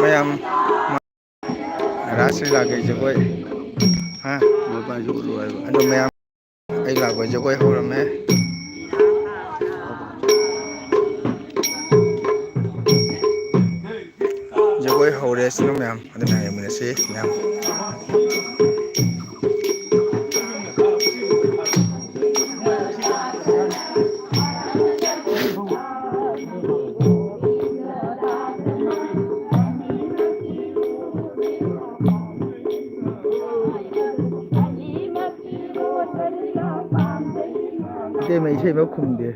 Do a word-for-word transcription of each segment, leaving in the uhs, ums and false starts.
ꯃꯌꯥꯝ ꯔꯥꯁ ꯂꯤꯂꯥꯒꯤ ꯖꯒꯣꯏ, ꯍꯥ? ꯑꯗꯨ ꯃꯌꯥꯝ ꯑꯩ ꯂꯥꯛꯄ ꯖꯒꯣꯏ ꯍꯧꯔꯝꯃꯦ꯫ ꯖꯒꯣꯏ ꯍꯧꯔꯦ ꯁꯤꯅ ꯃꯌꯥꯝ, ꯑꯗꯨ ꯃꯌꯥꯝ ꯌꯦꯡꯃꯤꯟꯅꯁꯤ ꯃꯌꯥꯝ꯫ ꯏꯇꯩꯃ ꯏꯁꯩ ꯑꯃ ꯈꯨꯝꯗꯦ꯫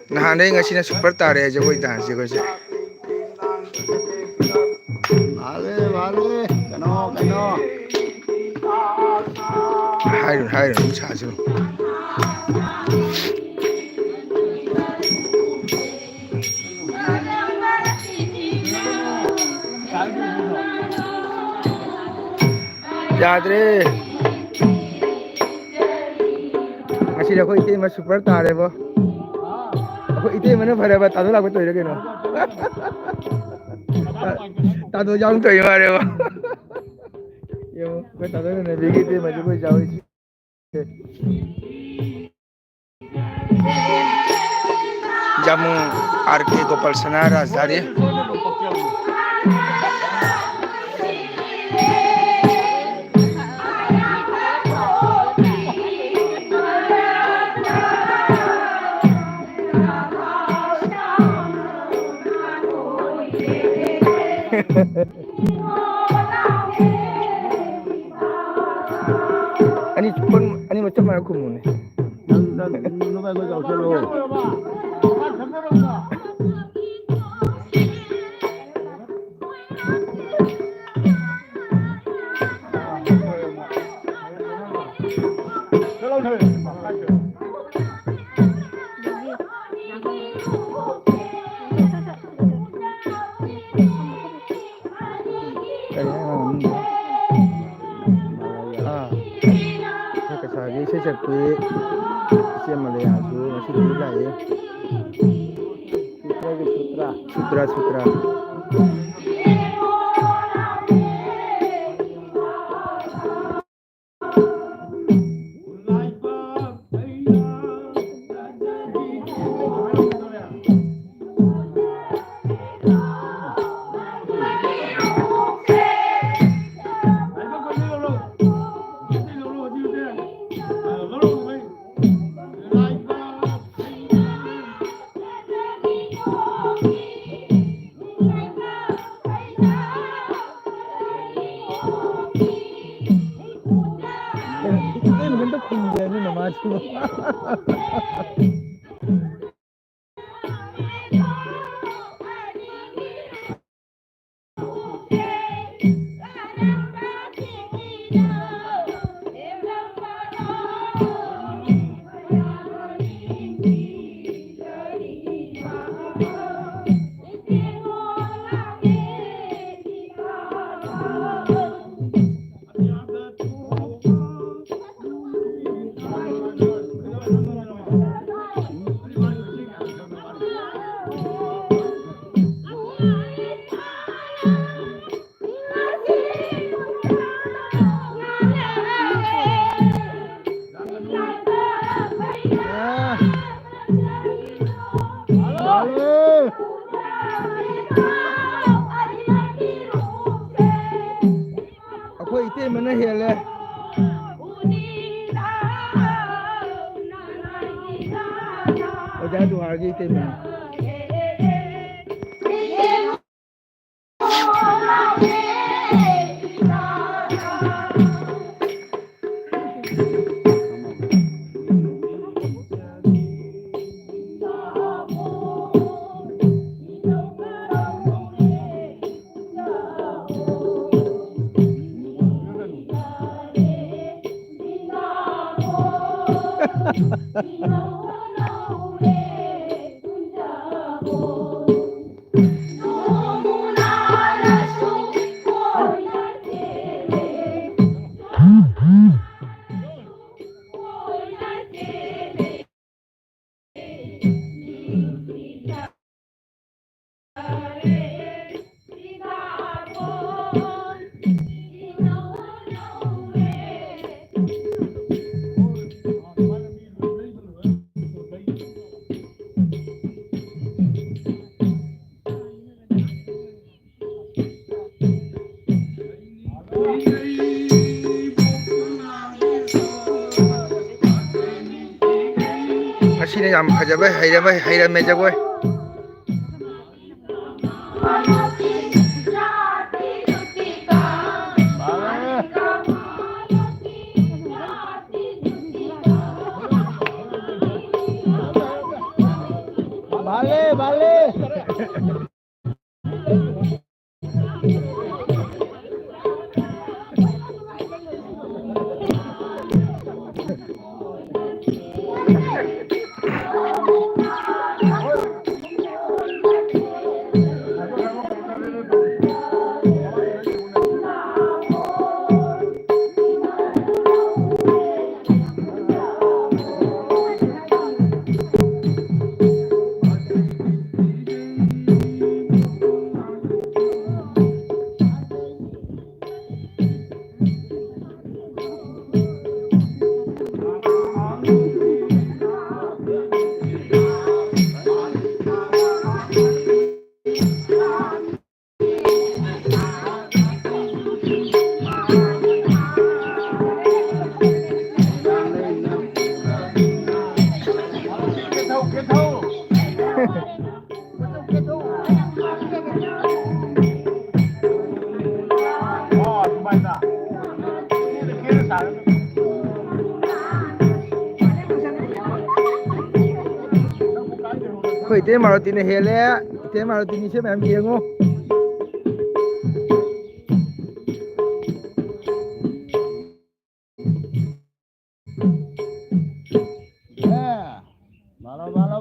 ꯅꯍꯥꯟꯗꯩ ꯉꯁꯤꯅ ꯁꯨꯄꯔ ꯇꯥꯔꯦ ꯖꯒꯣꯏ ꯗꯥꯟꯁ ꯖꯒꯣꯏꯁꯦ꯫ ꯃꯥꯜꯂꯦ, ꯃꯥꯜꯂꯦ꯫ ꯀꯩꯅꯣ, ꯀꯩꯅꯣ꯫ ꯍꯥꯏꯔꯨꯅꯨ, ꯍꯥꯏꯔꯨꯅꯨ, ꯁꯥꯁꯤꯔꯣ꯫ ꯌꯥꯗ꯭ꯔꯦ꯫ ꯉꯁꯤꯗꯤ ꯑꯩꯈꯣꯏ ꯏꯇꯩꯃ ꯁꯨꯄꯔ ꯇꯥꯔꯦꯕꯣ꯫ ꯑꯩꯈꯣꯏ ꯏꯇꯩꯃꯅ ꯐꯔꯦꯕ, ꯇꯥꯗꯣ ꯂꯥꯛꯄ ꯇꯧꯔꯤꯔ ꯀꯩꯅꯣ? ꯇꯥꯗꯣ ꯌꯥꯎꯅ ꯇꯧꯔꯤ ꯃꯥꯜꯂꯦꯕ꯫ ꯌꯦꯡꯉꯨ, ꯑꯩꯈꯣꯏ ꯇꯥꯗꯣ ꯅꯅꯕꯤꯒꯤ ꯏꯇꯩꯃꯁꯨ ꯑꯩꯈꯣꯏ ꯆꯥꯎꯔꯤꯁꯤ꯫ ꯖꯥꯃꯨ ꯑꯥꯔ ꯀꯦ ꯒꯣꯄꯥꯜ ꯁꯅꯥ ꯔꯥꯖꯙꯥꯅꯤ꯫ ꯑꯅꯤ ꯈꯨꯝ-, ꯑꯅꯤꯃꯛ ꯆꯞ ꯃꯥꯟꯅ ꯈꯨꯝꯃꯨꯅꯦ꯫ ꯅꯪ, ꯅꯪ, ꯅꯪ, ꯅꯪ, ꯅꯪ, ꯅꯪ, ꯀꯔꯤ ꯍꯥꯏꯅꯣ ꯃꯃꯤꯡꯗꯣ? ꯑꯥ, ꯑꯩꯈꯣꯏ ꯀꯩꯁꯥꯒꯤ ꯏꯁꯩ ꯁꯛꯄꯤ ꯏꯆꯦ ꯃꯂꯌꯥꯁꯨ ꯉꯁꯤꯗꯤ ꯂꯥꯛꯑꯦ꯫ ꯁꯨꯇ꯭ꯔꯒꯤ ꯁꯨꯇ꯭ꯔ꯫ ꯁꯨꯇ꯭ꯔ, ꯁꯨꯇ꯭ꯔ꯫ ꯏꯇꯩꯃ ꯀꯩꯝꯇ ꯈꯨꯝꯗꯦ ꯃꯤ ꯃꯃꯥꯁꯤꯕꯨ꯫ ꯑꯩꯈꯣꯏ ꯏꯇꯩꯃꯅ ꯍꯦꯜꯂꯦ꯫ ꯑꯣꯖꯥ ꯗꯨꯍꯥꯔꯒꯤ ꯏꯇꯩꯃꯅ꯫ ꯉꯁꯤꯅ ꯌꯥꯝ ꯐꯖꯕ ꯍꯩꯔꯝꯃꯦ, ꯍꯩꯔꯝꯃꯦ ꯖꯒꯣꯏ꯫ ꯚꯥꯂꯦ, ꯚꯥꯂꯦ꯫ ꯑꯩꯈꯣꯏ ꯏꯇꯩ ꯃꯥꯔꯣꯇꯤꯅ ꯍꯦꯜꯂꯦ꯫ ꯏꯇꯩ ꯃꯥꯔꯣꯇꯤꯅꯤꯁꯦ ꯃꯌꯥꯝ ꯌꯦꯡꯉꯨ꯫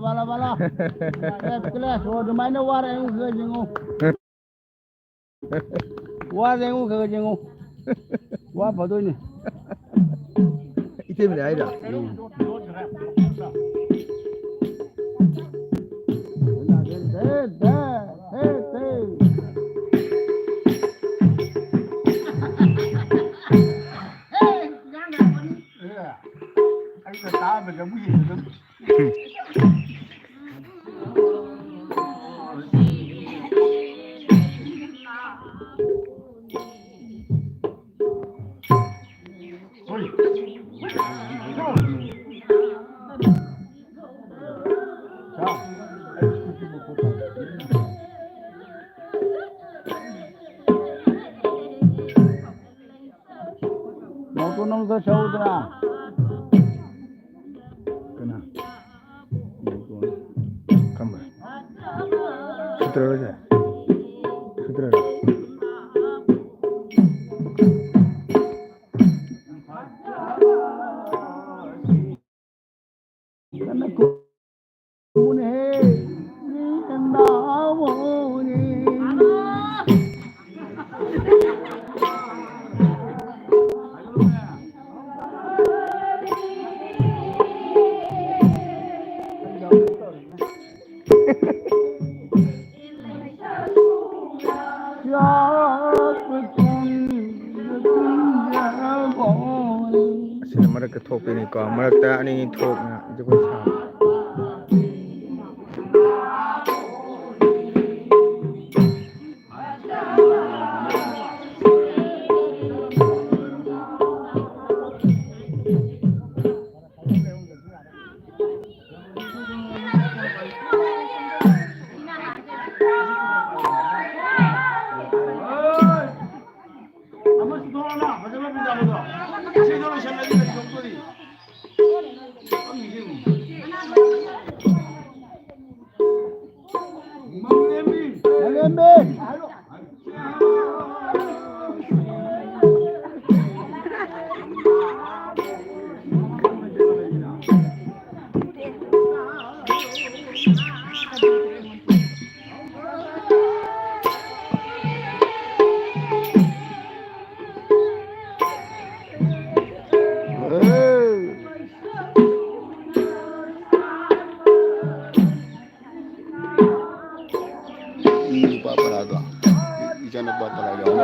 ꯕꯥꯂꯥ, ꯕꯥꯂꯥ꯫ ꯑꯦ, ꯀꯂꯦꯁ, ꯑꯣ, ꯑꯗꯨꯃꯥꯏꯅ ꯋꯥꯔꯦ, ꯑꯩꯉꯣꯟꯗ ꯌꯦꯡꯉꯨ꯫ ꯋꯥꯔꯦ, ꯑꯩꯉꯣꯟꯗ ꯈꯔ ꯌꯦꯡꯉꯨ꯫ ꯋꯥ ꯐꯗꯣꯏꯅꯤ꯫ ꯏꯇꯩꯃꯅꯦ ꯍꯥꯏꯔꯣ? ꯎꯝ꯫ ꯍꯦ, ꯗꯦ, ꯍꯦ, ꯗꯦ꯫ ꯑꯦ, ꯑꯩꯅ ꯇꯥꯕꯗ ꯑꯃꯨꯛ ꯌꯦꯡꯉꯨꯗꯅ꯫ ꯃꯧꯇꯣꯟ, ꯅꯪ ꯈꯔ ꯁꯛꯎꯗꯅ꯫ ꯀꯅꯥ? ꯃꯧꯇꯣꯟ꯫ ꯈꯝꯕ꯫ ꯁꯨꯇ꯭ꯔꯔꯣ ꯁꯦ? ꯁꯨꯇ꯭ꯔꯔꯣ? ꯑꯁꯤꯅ ꯃꯔꯛꯇ ꯊꯣꯛꯇꯣꯏꯅꯤꯀꯣ, ꯃꯔꯛꯇ ꯑꯅꯤ ꯊꯣꯛꯅ ꯖꯒꯣꯏ ꯁꯥꯕ꯫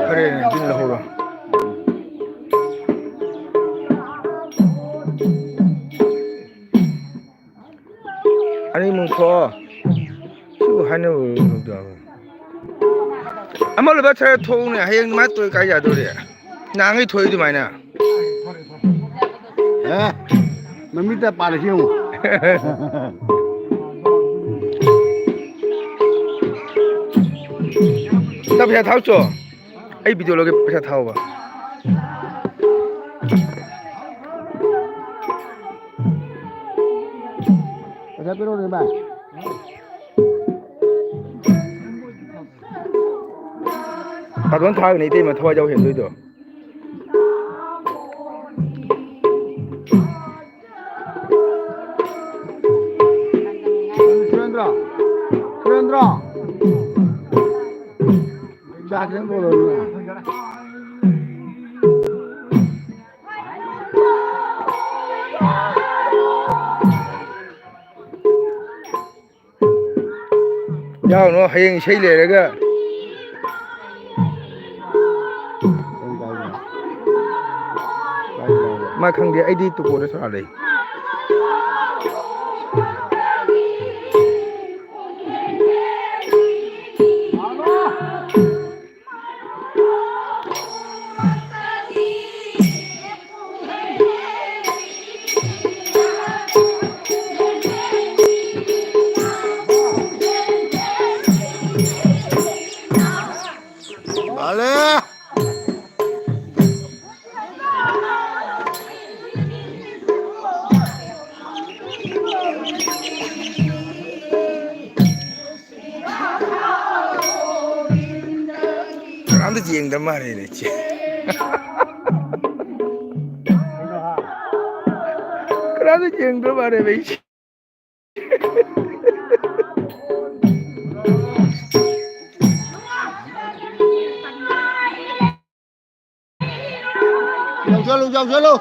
ꯐꯔꯦꯅꯦ, ꯑꯗꯨꯝ ꯂꯧꯍꯧꯔꯣ꯫ ꯑꯅꯤꯃꯨꯛ ꯊꯣꯛꯑꯣ꯫ ꯁꯤꯕꯨ ꯍꯥꯏꯅꯕ ꯇꯧꯗꯕ꯫ ꯑꯃ ꯂꯨꯄꯥ ꯈꯔ ꯊꯣꯛꯎꯅꯦ꯫ ꯍꯌꯦꯡ ꯑꯗꯨꯃꯥꯏꯅ ꯇꯧꯔꯤ ꯀꯥꯏ ꯌꯥꯗꯧꯔꯤ? ꯅꯍꯥꯟꯈꯩ ꯊꯣꯛꯏ ꯑꯗꯨꯃꯥꯏꯅ꯫ ꯑꯦ, ꯃꯃꯤꯠꯇ ꯄꯥꯜꯂꯤꯁꯤ ꯌꯦꯡꯉꯨ꯫ ꯅꯪ ꯄꯩꯁꯥ ꯊꯥꯎꯆꯣ꯫ ꯑꯩ ꯚꯤꯗꯤꯑꯣ ꯂꯧꯒꯦ, ꯄꯩꯁꯥ ꯊꯥꯎꯕ꯫ ꯄꯩꯁꯥ ꯄꯤꯔꯛꯎꯅꯦ ꯚꯥꯏ꯫ ꯀꯥꯔꯇꯨꯟ ꯊꯥꯒꯅꯤ ꯏꯇꯩꯃ ꯊꯋꯥꯏ ꯌꯥꯎ ꯍꯦꯟꯗꯣꯏꯗꯣ꯫ ꯁꯨꯔꯦꯟꯗ꯭ꯔꯣ, ꯁꯨꯔꯦꯟꯗ꯭ꯔꯣ, ꯆꯥ ꯈꯤꯇꯪ ꯂꯣꯜꯂꯣ꯫ ꯌꯥꯎꯅꯣ, ꯍꯌꯦꯡ ꯏꯁꯩ ꯂꯩꯔꯒ꯫ ꯃꯥ ꯈꯪꯗꯦ, ꯑꯩꯗꯤ ꯇꯨꯀꯣꯗ ꯁꯥꯟꯅꯔꯦ꯫ ꯃꯥꯜꯂꯦ꯫ ꯀꯅꯥꯝꯇ ꯌꯦꯡꯗꯕ ꯃꯥꯜꯂꯦꯅꯦ, ꯏꯆꯦ꯫ ꯀꯅꯥꯝꯇ ꯌꯦꯡꯗꯕ ꯃꯥꯜꯂꯦꯕ, ꯏꯆꯦ꯫ ꯌꯥꯎꯁꯜꯂꯨ, ꯌꯥꯎꯁꯜꯂꯨ꯫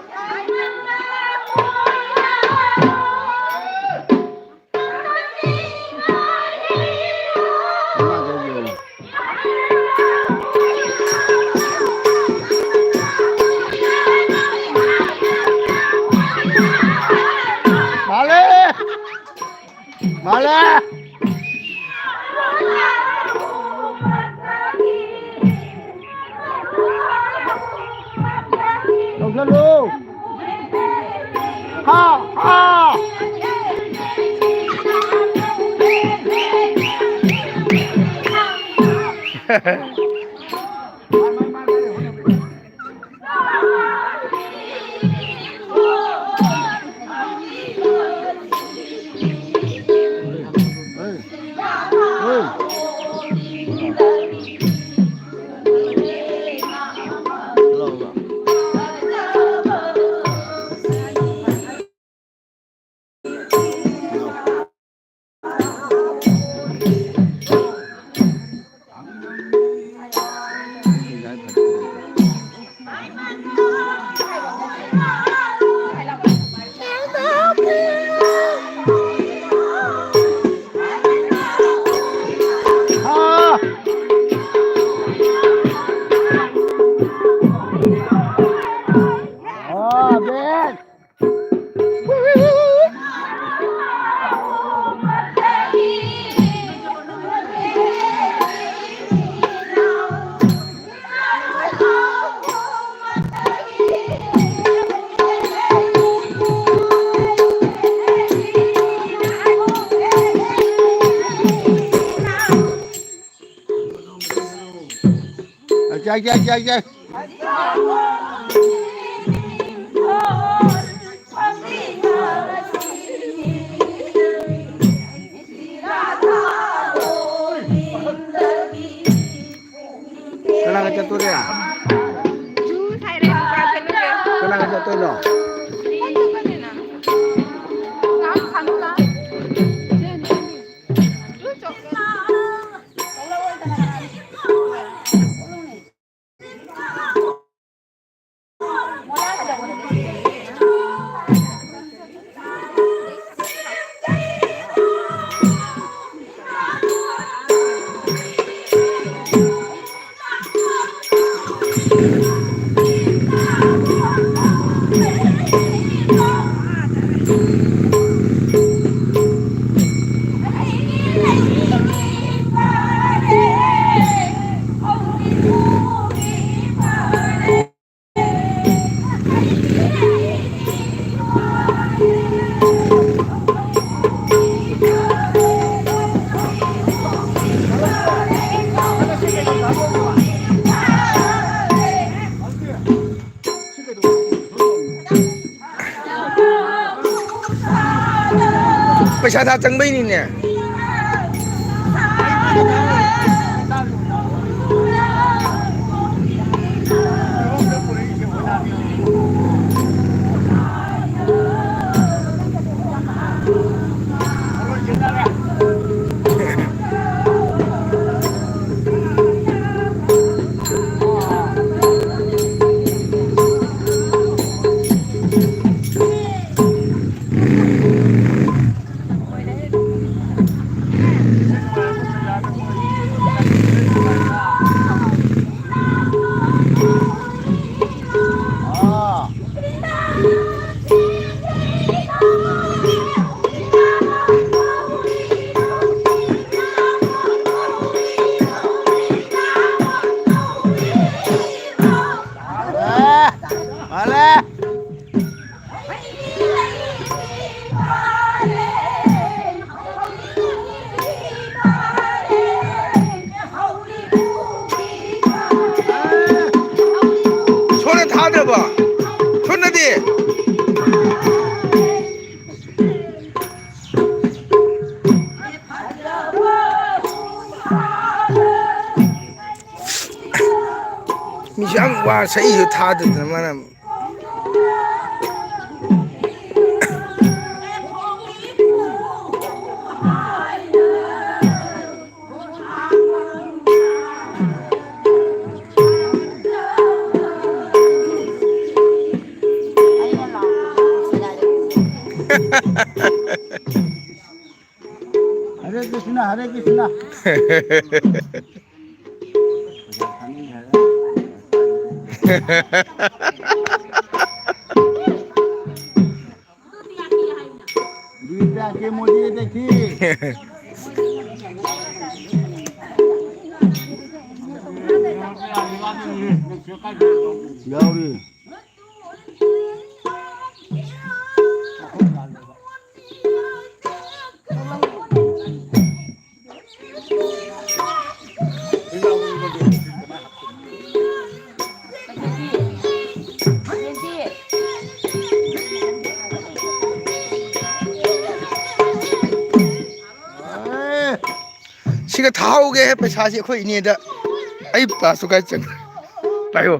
ꯃꯥꯜꯂꯦ꯫ ꯂꯧꯁꯜꯂꯨ꯫ ꯍꯥ, ꯍꯥ꯫ ꯌꯥꯏ, ꯌꯥꯏ, ꯌꯥꯏ, ꯌꯥꯏ꯫ ꯀꯅꯥꯒ ꯆꯠꯇꯣꯔꯤ? ꯀꯅꯥꯒ ꯆꯠꯇꯣꯏꯅꯣ? ꯄꯩꯁꯥ ꯊꯥ ꯆꯪꯕꯩꯅꯤꯅꯦ꯫ ꯁꯣꯟꯅ ꯊꯥꯗ꯭ꯔꯕꯣ? ꯁꯣꯟꯅꯗꯤ? ꯃꯤꯁꯨ ꯌꯥꯝ ꯋꯥ ꯁꯛꯏꯁꯨ ꯊꯥꯗꯗꯅ ꯃꯥꯅ꯫ ꯍꯔꯦ ꯀ꯭ꯔꯤꯁꯅ, ꯍꯔꯦ ꯀ꯭ꯔꯤꯁꯅ꯫ रुपया के मोदी देखी। ꯌꯥꯎꯔꯤ꯫ ꯁꯤꯒ ꯊꯥꯍꯧꯒꯦ ꯄꯩꯁꯥꯁꯤ ꯑꯩꯈꯣꯏ ꯏꯅꯦꯗ꯫ ꯑꯩ ꯄꯥꯁꯇꯨ ꯀꯥꯏ ꯆꯪ-, ꯄꯥꯏꯌꯣ꯫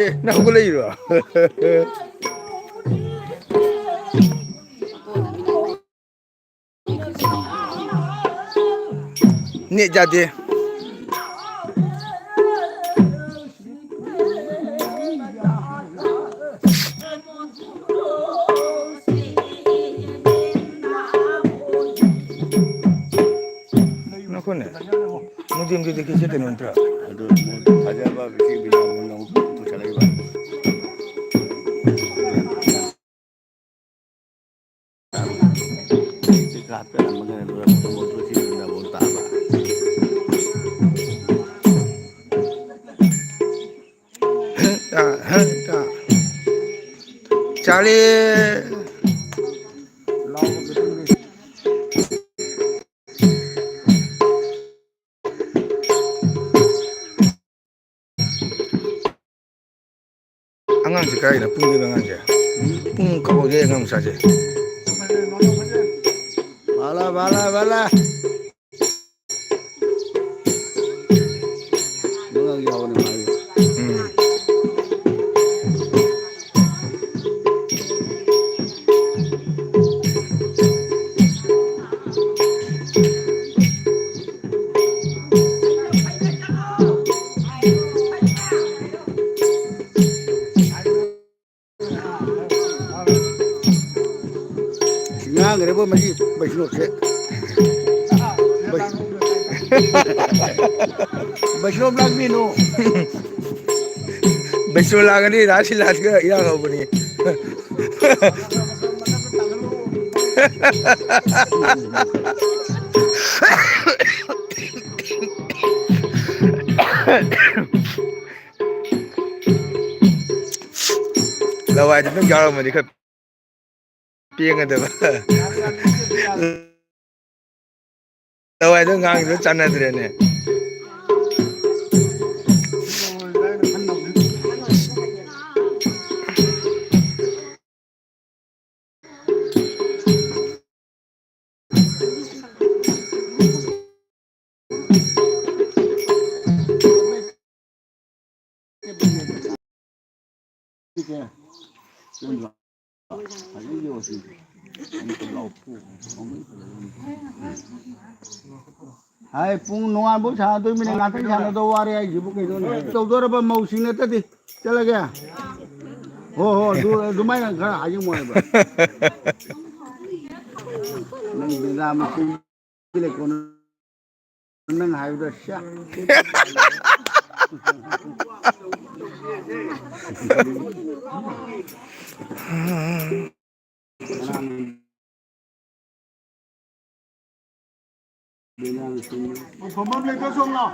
ꯑꯦ, ꯅꯪ ꯍꯧꯒꯠꯂꯛꯏꯔꯣ? ꯅꯦꯠ ꯌꯥꯗꯦ꯫ ꯅꯈꯣꯏꯅꯦ, ꯃꯗꯤꯝꯗꯨꯗꯤ ꯀꯩꯁꯦ ꯀꯩꯅꯣ ꯅꯠꯇ꯭ꯔꯥ? ꯑꯗꯨ ꯊꯥꯖꯕ ꯏꯆꯦ ꯕꯤꯅꯥꯕꯣꯟꯅ ꯑꯃꯨꯛ ꯄꯨꯁꯜꯂꯛꯏꯕ꯫ ꯁꯤ ꯀꯥꯞꯆꯔꯝꯃꯒꯅꯦ ꯂꯣꯏꯔꯛꯄ ꯃꯣꯇꯣꯔ ꯁꯤ ꯕꯤꯅꯥꯕꯣꯟ ꯇꯥꯕ꯫ ꯆꯥꯔꯦ꯫ ꯑꯉꯥꯡꯁꯦ ꯀꯥꯏꯗ ꯄꯨꯡꯗꯣꯏꯅꯣ ꯑꯉꯥꯡꯁꯦ? ꯄꯨꯡ ꯀꯕꯧꯗꯩ ꯑꯉꯥꯡ ꯃꯆꯥꯁꯦ꯫ ꯕꯥꯂꯥ, ꯕꯥꯂꯥ, ꯕꯥꯂꯥ꯫ ꯃꯉꯥꯡ ꯌꯥꯎꯕꯅꯦ ꯃꯥꯒꯤ꯫ ꯎꯝ꯫ ꯉꯥꯡꯈ꯭ꯔꯦꯕꯣ ꯃꯁꯤ ꯕꯩꯁꯅꯣꯞꯁꯦ꯫ ꯕꯩ-, ꯕꯩꯁꯅꯣꯞ ꯂꯥꯡꯃꯤꯅꯣ꯫ ꯕꯩꯁꯅꯣꯞ ꯂꯥꯡꯒꯅꯤ, ꯔꯥꯁ ꯂꯤꯂꯥꯁꯤꯒ ꯏꯔꯥꯡ ꯍꯧꯕꯅꯤ꯫ ꯂꯋꯥꯏꯗ ꯑꯗꯨꯝ ꯌꯥꯎꯔꯝꯃꯗꯤ ꯈꯔ ꯄꯦꯟꯒꯗꯕ꯫ ꯂꯋꯥꯏꯗ ꯉꯥꯡꯉꯤꯗꯣ ꯆꯥꯟꯅꯗ꯭ꯔꯦꯅꯦ꯫ ꯍꯥꯏ, ꯄꯨꯡ ꯅꯣꯡꯉꯥꯟꯕꯧ ꯁꯥꯟꯅꯗꯣꯏ, ꯃꯤꯅꯤꯠ ꯉꯥꯛꯇꯪ ꯁꯥꯟꯅꯗꯧ ꯋꯥꯔꯦ ꯍꯥꯏꯁꯤꯕꯨ ꯀꯩꯅꯣꯅꯦ? ꯇꯧꯗꯣꯔꯕ ꯃꯧꯁꯤꯡ ꯅꯠꯇꯗꯤ꯫ ꯆꯠꯂꯒꯦ꯫ ꯍꯣ, ꯍꯣ, ꯑꯗꯨ, ꯑꯗꯨꯃꯥꯏꯅ ꯈꯔ ꯍꯥꯏꯖꯤꯟꯕ ꯍꯥꯏꯕ꯫ ꯅꯪ ꯕꯤꯅꯥ ꯃꯁꯤꯡ ꯂꯩꯀꯣꯟ ꯅꯪ ꯍꯥꯏꯕꯗꯣ ꯁ꯭ꯌꯥ꯫ ꯕꯤꯅꯥ ꯃꯁꯤꯡ꯫ ꯐꯝꯐꯝ ꯂꯩꯇ꯭ꯔꯣ, ꯁꯣꯝ ꯂꯥꯎ꯫